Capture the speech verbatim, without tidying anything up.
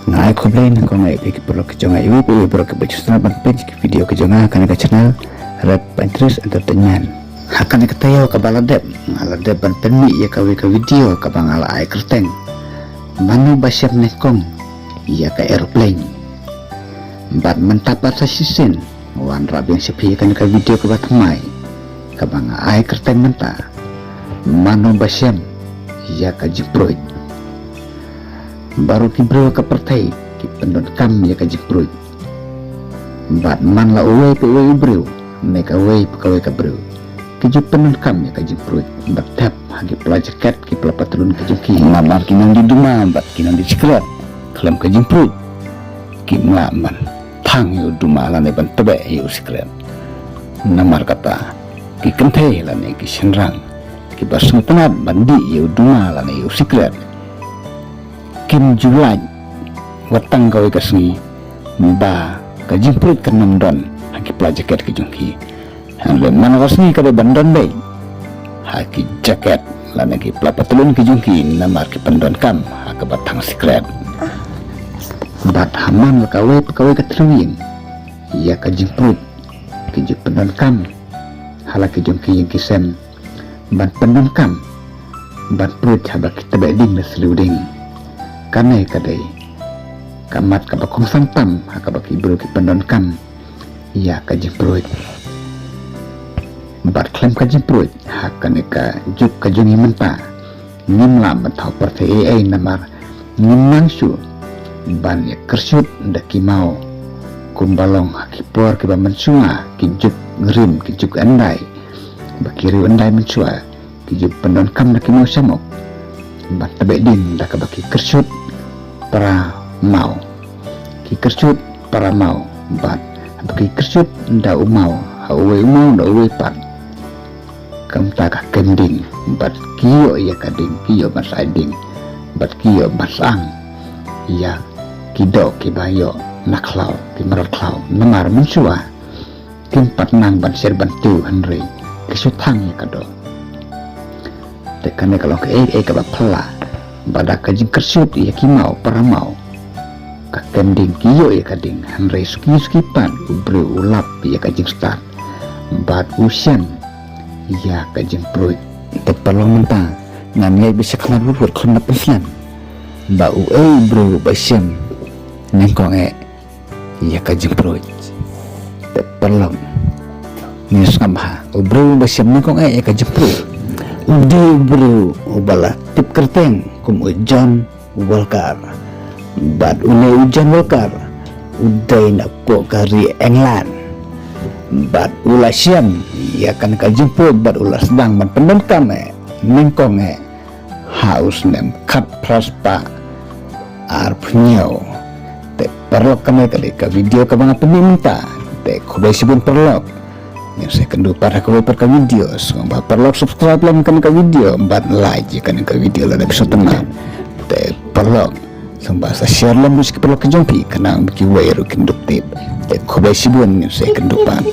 Nga ai khublei na kong ai ki paralok ki jong nga iwei pa iwei paralok kiba ju sngap ban peit ki video ki jong nga ha kane ka channel Red Pine Trees Entertainment. Ha kane ka taïew kaba la dep nga la dep ban pynmih ïa kawei ka video kaba nga la ai kyrteng Mano ba shem nyngkong ïa ka aeroplane. Bad mynta pat sa shisien wanrah biang sha phi ïa kane ka video kaba thymmai kaba nga ai kyrteng mynta Mano ba shem ïa ka jingpruid. Baroh ki briew ha ka pyrthei ki pyndonkam ïa ka jingpruid. Bad man la uwei pa uwei u briew ne kawei pa kawei ka briew ki ju pyndonkam ïa ka jingpruid bad thep ha ki pla jaket ki pla patlun ki jong ki. Namar ki nang die duma bad ki nang die sikret khlem ka jingpruid. Kim lah ban thang ïa u duma lane ban tbeh ïa u sikret. Namar kata ki kynthei lane ki shynrang kiba sngewtynnat ban dih ïa u duma lane ïa u sikret kim ju lait wat tang kawei ka sngi ba ka jingpruid kan ym don ha ki pla jaket ki jong ki. Hynrei man la ka sngi ka dei ban don beit ha ki jaket lane ki pla patlun ki jong ki namar ki pyndonkam ha kaba thang sikret. Bad ha man la kawei pa kawei ka thliew ïing ïa ka jingpruid ki ju pyndonkam ha la ki jong ki ïing ki sem ban pyndonkam ban pruid haba ki tbeh ding na thliew ding. Kane ka dei ka mat kaba kongsan tam ha kaba ki briew ki pyndonkam ïa ka jingpruid. Bad khlem ka jingpruid ha kane ka juk ka jong ngi mynta ngim lah ban thaw pyrthei ei ei namar ngim nang shuh ban ïa kyrshut da ki maw kumba long ha ki por kiba mynshuwa ki juk rim ki juk hyndai ba ki riew hyndai mynshuwa ki ju pyndonkam da ki maw shamok ban tbeh ding da kaba ki kyrshut para maw. Ki kyrshut para maw bad haba ki kyrshut da u maw ha uwei u maw da uwei pat. Kumta ka kem ding bad ki ïoh ïa ka ding ki ïoh ban sai ding bad ki ïoh ban sang ïa ki doh kiba ïoh na khlaw ki mrad khlaw namar mynshuwa kim pat nang ban sher ban tiew hynrei ki shu thang ïa ka doh. Te kane ka long kaei kaei kaba phylla ba da ka jingkyrshut ïa ki maw para maw ka kem ding ki ïoh ïa ka ding hynrei suki suki pat u briew u lap ïa ka jingstad bad u shem ïa ka jingpruid. Te paralok mynta ngan ïai ba sha khmat bud bud khun na pynslem ba u ei u briew ba shem nyngkong eh ïa ka jingpruid. Te paralok ngi sngap ha u briew ba shem nyngkong eh ïa ka jingpruid u dei u briew uba la tip kyrteng kum u John Walker. Bad une u John Walker u dei na pok ka ri England. Bad u la shem ïa kane ka jingpruid bad u la sdang ban pyndonkam eh nyngkong eh ha u snem khatphra spah arphew hynñiew. Te paralok kane ka dei ka video kaba nga pynmih mynta. Te khublei shibun paralok. Ngin sa ïakynduh pat ha kawei pat ka video. Sngewbha paralok subscribe lem kane ka video bad like ïa kane ka video lada phi sngewtynnat. Te paralok sngewbha sa share lem ruh sha ki paralok ki jong phi khnang ba kiwei ruh kin dup tip. Te khublei shibun ngin sa ïakynduh pat.